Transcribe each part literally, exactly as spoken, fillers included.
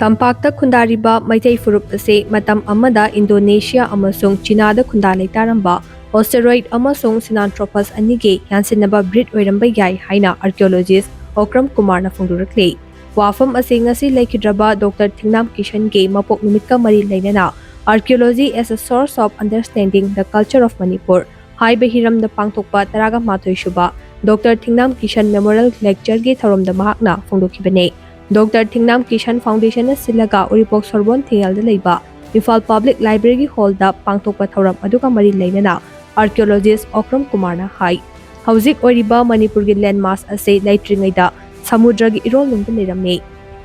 ꯇꯝꯄꯥꯛꯇ ꯈꯨꯟꯗꯥꯔꯤꯕ ꯃꯩꯇꯩ ꯐꯨꯔꯨꯞ ꯑꯁꯤ ꯃꯇꯝ ꯑꯃꯗ ꯏꯟꯗꯣꯅꯦꯁꯤꯌꯥ ꯑꯃꯁꯨꯡ ꯆꯤꯅꯥꯗ ꯈꯨꯟꯗꯥ ꯂꯩꯇꯥꯔꯝꯕ ꯑꯣꯁꯇꯦꯔꯣꯏꯗ ꯑꯃꯁꯨꯡ ꯁꯤꯅꯥꯟꯊ꯭ꯔꯣꯄꯁ ꯑꯅꯤꯒꯤ ꯌꯥꯟꯁꯤꯟꯅꯕ ꯕ꯭ꯔꯤꯗ ꯑꯣꯏꯔꯝꯕ ꯌꯥꯏ ꯍꯥꯏꯅ ꯑꯥꯔꯀꯤꯑꯣꯂꯣꯖꯤꯁ ꯑꯣꯀ꯭ꯔꯝ ꯀꯨꯃꯥꯔꯅ ꯐꯣꯡꯗꯣꯔꯛꯂꯤ꯫ ꯋꯥꯐꯝ ꯑꯁꯤ ꯉꯁꯤ ꯂꯩꯈꯤꯗ꯭ꯔꯕ ꯗꯣꯛꯇꯔ ꯊꯤꯡꯅꯥꯝ ꯀꯤꯁꯟꯒꯤ ꯃꯄꯣꯛ ꯅꯨꯃꯤꯠꯀ ꯃꯔꯤ ꯂꯩꯅꯅ Archaeology as a Source of Understanding the Culture of Manipur ꯍꯥꯏꯕ ꯍꯤꯔꯝꯗ ꯄꯥꯡꯊꯣꯛꯄ ꯇꯔꯥꯒ ꯃꯥꯊꯣꯏ ꯁꯨꯕ ꯗꯣꯛꯇꯔ ꯊꯤꯡꯅꯥꯝ ꯀꯤꯁꯟ ꯃꯦꯃꯣꯔꯤꯌꯦꯜ ꯂꯦꯛꯆꯔꯒꯤ ꯊꯧꯔꯝꯗ ꯃꯍꯥꯛꯅ ꯐꯣꯡꯗꯣꯛꯈꯤꯕꯅꯤ꯫ ꯗꯣꯛꯇꯔ ꯊꯤꯡꯅꯥꯝ ꯀꯤꯁꯟ ꯐꯥꯎꯟꯗꯦꯁꯟꯅ ꯁꯤꯜꯂꯒ ꯎꯔꯤꯄꯣꯛ ꯁꯣꯔꯕꯣꯟ ꯊꯤꯉꯦꯜꯗ ꯂꯩꯕ ꯏꯝꯐꯥꯜ ꯄꯕ꯭ꯂꯤꯛ ꯂꯥꯏꯕ꯭ꯔꯦꯔꯤꯒꯤ ꯍꯣꯜꯗ ꯄꯥꯡꯊꯣꯛꯄ ꯊꯧꯔꯝ ꯑꯗꯨꯒ ꯃꯔꯤ ꯂꯩꯅꯅ ꯑꯥꯔꯀꯤꯑꯣꯂꯣꯖꯤꯁ ꯑꯣꯀ꯭ꯔꯝ ꯀꯨꯃꯥꯔꯅ ꯍꯥꯏ, ꯍꯧꯖꯤꯛ ꯑꯣꯏꯔꯤꯕ ꯃꯅꯤꯄꯨꯔꯒꯤ ꯂꯦꯟꯃꯥꯁ ꯑꯁꯤ ꯂꯩꯇ꯭ꯔꯤꯉꯩꯗ ꯁꯃꯨꯗ꯭ꯔꯒꯤ ꯏꯔꯣꯜꯅꯨꯡꯗ ꯂꯩꯔꯝꯃꯤ꯫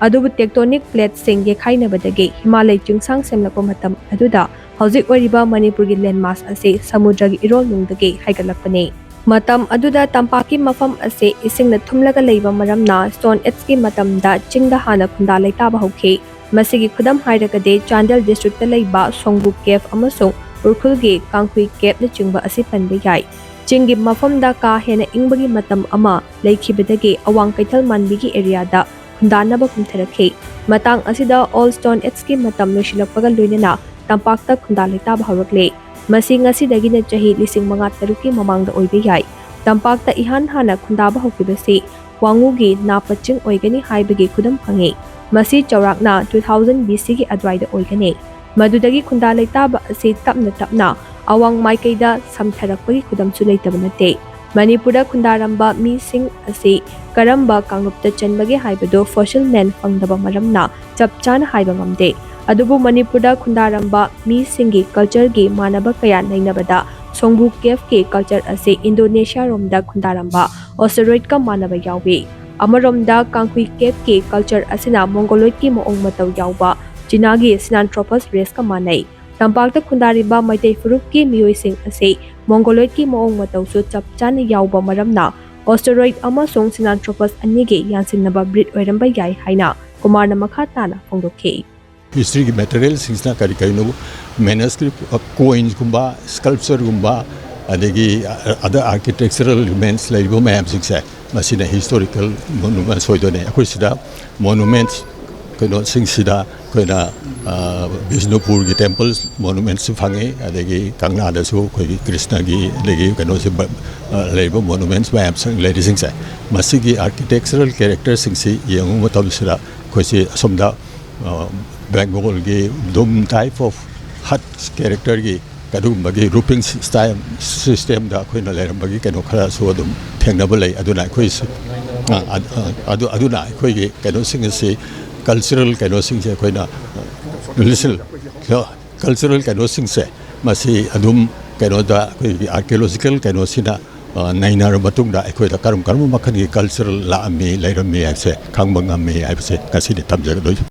ꯑꯗꯨꯕꯨ ꯇꯦꯛꯇꯣꯅꯤꯛ ꯄ꯭ꯂꯦꯠꯁꯤꯡ ꯌꯦꯛꯈꯥꯏꯅꯕꯗꯒꯤ ꯍꯤꯃꯥꯂꯌ ꯆꯤꯡꯁꯥꯡ ꯁꯦꯝꯂꯛꯄ ꯃꯇꯝ ꯑꯗꯨꯗ ꯍꯧꯖꯤꯛ ꯑꯣꯏꯔꯤꯕ ꯃꯅꯤꯄꯨꯔꯒꯤ ꯂꯦꯟꯃꯥꯁ ꯑꯁꯤ ꯁꯃꯨꯗ꯭ꯔꯒꯤ ꯏꯔꯣꯜꯅꯨꯡꯗꯒꯤ ꯍꯥꯏꯒꯠꯂꯛꯄꯅꯤ꯫ ꯃꯇꯝ ꯑꯗꯨꯗ ꯇꯝꯄꯥꯛꯀꯤ ꯃꯐꯝ ꯑꯁꯤ ꯏꯁꯤꯡꯅ ꯊꯨꯝꯂꯒ ꯂꯩꯕ ꯃꯔꯝꯅ ꯁ꯭ꯇꯣꯟ ꯑꯦꯖꯀꯤ ꯃꯇꯝꯗ ꯆꯤꯡꯗ ꯍꯥꯟꯅ ꯈꯨꯟꯗꯥ ꯂꯩꯇꯥꯕ ꯍꯧꯈꯤ꯫ ꯃꯁꯤꯒꯤ ꯈꯨꯗꯝ ꯍꯥꯏꯔꯒꯗꯤ ꯆꯥꯟꯗꯦꯜ ꯗꯤꯁꯇ꯭ꯔꯤꯛꯇ ꯂꯩꯕ ꯁꯣꯡꯕꯨ ꯀꯦꯐ ꯑꯃꯁꯨꯡ ꯎꯔꯈꯨꯜꯒꯤ ꯀꯥꯡꯈꯨꯏ ꯀꯦꯐꯅꯆꯤꯡꯕ ꯑꯁꯤ ꯄꯟꯕ ꯌꯥꯏ꯫ ꯆꯤꯡꯒꯤ ꯃꯐꯝꯗ ꯀꯥ ꯍꯦꯟꯅ ꯏꯪꯕꯒꯤ ꯃꯇꯝ ꯑꯃ ꯂꯩꯈꯤꯕꯗꯒꯤ ꯑꯋꯥꯡ ꯀꯩꯊꯦꯜ ꯃꯥꯟꯕꯤꯒꯤ ꯑꯦꯔꯤꯌꯥꯗ ꯈꯨꯟꯗꯥꯅꯕ ꯀꯨꯝꯊꯔꯛꯈꯤ꯫ ꯃꯇꯥꯡ ꯑꯁꯤꯗ ꯑꯣꯜ ꯁ꯭ꯇꯣꯟ ꯑꯦꯖꯀꯤ ꯃꯇꯝ ꯂꯣꯏꯁꯤꯜꯂꯛꯄꯒ ꯂꯣꯏꯅꯅ ꯇꯝꯄꯥꯛꯇ ꯈꯨꯟꯗꯥ ꯂꯩꯇꯥꯕ ꯍꯧꯔꯛꯂꯦ꯫ ꯃꯁꯤ ꯉꯁꯤꯗꯒꯤꯅ ꯆꯍꯤ ꯂꯤꯁꯤꯡ ꯃꯉꯥ ꯇꯔꯨꯛꯀꯤ ꯃꯃꯥꯡꯗ ꯑꯣꯏꯕ ꯌꯥꯏ꯫ ꯇꯝꯄꯥꯛꯇ ꯏꯍꯥꯟ ꯍꯥꯟꯅ ꯈꯨꯟꯗꯥꯕ ꯍꯧꯈꯤꯕꯁꯤ ꯋꯥꯉꯨꯒꯤ ꯅꯥꯄ ꯆꯤꯡ ꯑꯣꯏꯒꯅꯤ ꯍꯥꯏꯕꯒꯤ ꯈꯨꯗꯝ ꯐꯪꯉꯤ꯫ ꯃꯁꯤ ꯆꯥꯎꯔꯥꯛꯅ two thousand B C ꯒꯤ ꯑꯗꯨꯋꯥꯏꯗ ꯑꯣꯏꯒꯅꯤ꯫ ꯃꯗꯨꯗꯒꯤ ꯈꯨꯟꯗꯥ ꯂꯩꯇꯥꯕ ꯑꯁꯤ ꯇꯞꯅ ꯇꯞꯅ ꯑꯋꯥꯡ ꯃꯥꯏꯀꯩꯗ ꯁꯝꯊꯔꯛꯄꯒꯤ ꯈꯨꯗꯝꯁꯨ ꯂꯩꯇꯕ ꯅꯠꯇꯦ꯫ ꯃꯅꯤꯄꯨꯔꯗ ꯈꯨꯟꯗꯥꯔꯝꯕ ꯃꯤꯁꯤꯡ ꯑꯁꯤ ꯀꯔꯝꯕ ꯀꯥꯡꯂꯨꯞꯇ ꯆꯟꯕꯒꯦ ꯍꯥꯏꯕꯗꯨ ꯐꯣꯁꯤꯜ ꯃꯦꯟ ꯐꯪꯗꯕ ꯃꯔꯝꯅ ꯆꯞ ꯆꯥꯅ ꯍꯥꯏꯕ ꯉꯝꯗꯦ꯫ ꯑꯗꯨꯕꯨ ꯃꯅꯤꯄꯨꯔꯗ ꯈꯨꯟꯗꯥꯔꯝꯕ ꯃꯤꯁꯤꯡꯒꯤ ꯀꯜꯆꯔꯒꯤ ꯃꯥꯟꯅꯕ ꯀꯌꯥ ꯅꯩꯅꯕꯗ ꯁꯣꯡꯕꯨ ꯀꯦꯐꯀꯤ ꯀꯜꯆꯔ ꯑꯁꯤ ꯏꯟꯗꯣꯅꯦꯁꯤꯌꯥꯔꯣꯝꯗ ꯈꯨꯟꯗꯥꯔꯝꯕ ꯑꯣꯁꯇꯦꯔꯣꯏꯗꯀ ꯃꯥꯟꯅꯕ ꯌꯥꯎꯏ꯫ ꯑꯃꯔꯣꯝꯗ ꯀꯥꯡꯈꯨꯏ ꯀꯦꯐꯀꯤ ꯀꯜꯆꯔ ꯑꯁꯤꯅ ꯃꯣꯡꯒꯣꯂꯣꯏꯗꯀꯤ ꯃꯑꯣꯡ ꯃꯇꯧ ꯌꯥꯎꯕ ꯆꯤꯅꯥꯒꯤ ꯁꯤꯅꯥꯟꯊ꯭ꯔꯣꯄꯁ ꯔꯦꯁꯀ ꯃꯥꯟꯅꯩ꯫ ꯇꯝꯄꯥꯛꯇ ꯈꯨꯟꯗꯥꯔꯤꯕ ꯃꯩꯇꯩ ꯐꯨꯔꯨꯞꯀꯤ ꯃꯤꯑꯣꯏꯁꯤꯡ ꯑꯁꯤ ꯃꯣꯡꯒꯣꯂꯣꯏꯗꯀꯤ ꯃꯑꯣꯡ ꯃꯇꯧꯁꯨ ꯆꯞ ꯆꯥꯅ ꯌꯥꯎꯕ ꯃꯔꯝꯅ ꯑꯣꯁꯇꯦꯔꯣꯏꯗ ꯑꯃꯁꯨꯡ ꯁꯤꯅꯥꯟꯊ꯭ꯔꯣꯄꯁ ꯑꯅꯤꯒꯤ ꯌꯥꯟꯁꯤꯟꯅꯕ ꯕ꯭ꯔꯤꯗ ꯑꯣꯏꯔꯝꯕ ꯌꯥꯏ ꯍꯥꯏꯅ ꯀꯨꯃꯥꯔꯅ ꯃꯈꯥ ꯇꯥꯅ ꯐꯣꯡꯗꯣꯛꯈꯤ꯫ ꯍꯤꯁꯇ꯭ꯔꯤꯒꯤ ꯃꯦꯇꯔꯤꯌꯦꯜꯁꯤꯡꯁꯤꯅ ꯀꯔꯤ ꯀꯔꯤꯅꯣ, ꯃꯦꯅꯁꯀ꯭ꯔꯤꯞ, ꯀꯣꯏꯟꯁꯀꯨꯝꯕ, ꯁ꯭ꯀꯜꯞꯆꯔꯒꯨꯝꯕ, ꯑꯗꯒꯤ ꯑꯗꯔ ꯑꯥꯔꯀꯤꯇꯦꯛꯆꯔꯦꯜ ꯔꯤꯃꯦꯟꯁ ꯂꯩꯔꯤꯕ ꯃꯌꯥꯝꯁꯤꯡꯁꯦ, ꯃꯁꯤꯅ ꯍꯤꯁꯇꯣꯔꯤꯀꯦꯜ ꯃꯣꯅꯨꯃꯦꯟꯠꯁ ꯑꯣꯏꯗꯣꯏꯅꯦ꯫ ꯑꯩꯈꯣꯏ ꯁꯤꯗ ꯃꯣꯅꯨꯃꯦꯟꯠꯁ ꯀꯩꯅꯣꯁꯤꯡꯁꯤꯗ ꯑꯩꯈꯣꯏꯅ, ꯑ, ꯕꯤꯁꯅꯨꯄꯨꯔꯒꯤ ꯇꯦꯝꯄꯜ ꯃꯣꯅꯨꯃꯦꯟꯠꯁꯨ ꯐꯪꯉꯤ, ꯑꯗꯒꯤ ꯀꯪꯂꯥꯗꯁꯨ ꯑꯩꯈꯣꯏꯒꯤ ꯀ꯭ꯔꯤꯁꯅꯒꯤ, ꯑꯗꯒꯤ ꯀꯩꯅꯣꯁꯦ ꯕ-, ꯑ, ꯂꯩꯔꯤꯕ ꯃꯣꯅꯨꯃꯦꯟꯠꯁ ꯃꯌꯥꯝꯁꯤꯡ ꯂꯩꯔꯤꯁꯤꯡꯁꯦ, ꯃꯁꯤꯒꯤ ꯑꯥꯔꯀꯤꯇꯦꯛꯆꯔꯦꯜ ꯀꯦꯔꯦꯛꯇꯔꯁꯤꯡꯁꯤ ꯌꯦꯡꯕ ꯃꯇꯝꯁꯤꯗ ꯑꯩꯈꯣꯏꯁꯤ ꯑꯁꯣꯝꯗ, ꯑ, ꯕꯦꯡꯒꯣꯜꯒꯤ ꯗꯨꯝ ꯇꯥꯏꯞ ꯑꯣꯐ ꯍꯠ ꯀꯦꯔꯦꯛꯇꯔꯒꯤ ꯑꯗꯨꯒꯨꯝꯕꯒꯤ ꯔꯨꯐꯤꯡ ꯁꯤꯁꯇꯥꯏꯝ, ꯁꯤꯁꯇꯦꯝꯗ ꯑꯩꯈꯣꯏꯅ ꯂꯩꯔꯝꯕꯒꯤ ꯀꯩꯅꯣ ꯈꯔꯁꯨ ꯑꯗꯨꯝ ꯊꯦꯡꯅꯕ ꯂꯩ꯫ ꯑꯗꯨꯅ ꯑꯩꯈꯣꯏꯁꯨ, ꯑ, ꯑ, ꯑ, ꯑꯗꯨ, ꯑꯗꯨꯅ ꯑꯩꯈꯣꯏꯒꯤ ꯀꯩꯅꯣꯁꯤꯡ ꯑꯁꯤ, ꯀꯜꯆꯔꯦꯜ ꯀꯩꯅꯣꯁꯤꯡꯁꯦ ꯑꯩꯈꯣꯏꯅ, ꯑ, ꯂꯤꯁꯤꯜ-, ꯀꯜꯆꯔꯦꯜ ꯀꯩꯅꯣꯁꯤꯡꯁꯦ ꯃꯁꯤ ꯑꯗꯨꯝ ꯀꯩꯅꯣꯗ ꯑꯩꯈꯣꯏꯒꯤ ꯑꯥꯔꯀꯤꯑꯣꯂꯣꯖꯤꯀꯦꯜ ꯀꯩꯅꯣꯁꯤꯅ, ꯑ, ꯅꯩꯅꯔꯕ ꯃꯇꯨꯡꯗ ꯑꯩꯈꯣꯏꯗ ꯀꯔꯝ ꯀꯔꯝꯕ ꯃꯈꯜꯒꯤ ꯀꯜꯆꯔꯦꯜ ꯂꯥꯛꯑꯝꯃꯤ, ꯂꯩꯔꯝꯃꯤ ꯍꯥꯏꯕꯁꯦ ꯈꯪꯕ ꯉꯝꯃꯤ ꯍꯥꯏꯕꯁꯦ ꯉꯁꯤꯗꯤ ꯊꯝꯖꯒꯗꯣꯏꯅꯤ꯫